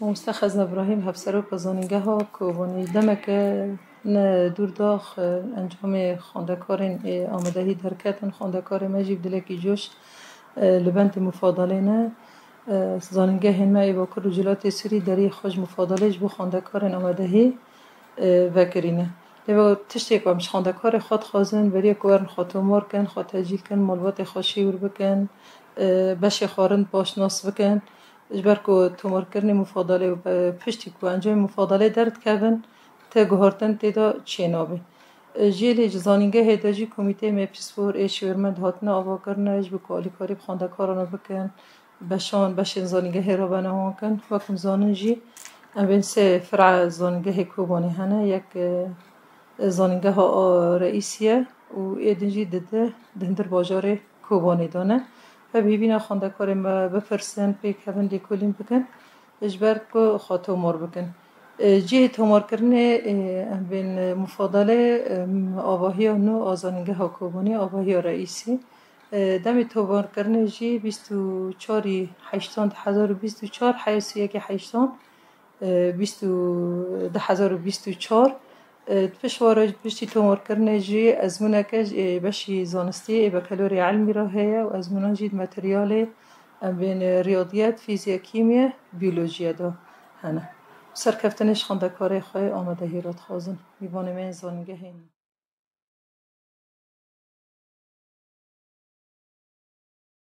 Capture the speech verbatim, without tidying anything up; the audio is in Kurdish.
Mamoste Xezne Îbrahîm, hevseroka zanîngeha Kobanê, demeke ne dûr dax, e, encamê xwendekarên, e, amadehî derketin. Xwendekarê me jî bi dilekî coş, e, li bendê mufadalê ne. E, zanîngehên me ê Bakur û Rojhilatê Sûrî deriyê xwe ji mufadalê ji bo xwendekarên amadehî, e, vekirîne. Lê tiştê ku em ji xwendekarê xwe dixwazin, beriya ku werin xwe tomar kin, xwe tecîl kin, malbatê xwe şêwir bikin, e, beşê xwe rind baş nas bikin. Ji ber ku tomarkirinê mufadalê û be-, piştî ku encamê mufadalê derdikevin, tê guhartin tê de çênabe. Jê lê ji zanîngehê de jî komîteyê me pispor ê şêwirmend hatine avakirine ji bo ku alîkarî bi xwendekaran re bikin, beşan, beşên zanîngehê re bene wan kin. Wek hûn zanin jî, em bên sê fira zanîngehê Kobanê hene. Yek, e, zanîngeha a reîsî ye û ê din jî di di di hundir bajarê Kobanê de ne. Hevhîvîna xwendekarê me bipirsin, pêk kevin, lêkolîn bikin, ji ber ku xwe tomar bikin. E, cihê tomarkirinê, e, em bên, e, mufadalê, e, avahiya nû a zanîngeha Kobanê, avahiya reîsî. E, demê tomarkirinê jî bîst û çarî heştan du hezar û bîst û çar, heya sî yekê heştan, e, bîst û, du hezar û bîst û çar. E, piştwara piştî tomarkirinê jî ezmûneke ji, e, beşî zanistî ê bekelorê ilmî re heye û ezmûnan jî di materyalê, em bên, e, riyadiyet, fîzya, kîmya, biyolojiyê de hene. Serkeftinê ji xwendekarê xwe amadehî re dixwazin. Mîvanê me yên zanîngehê ne.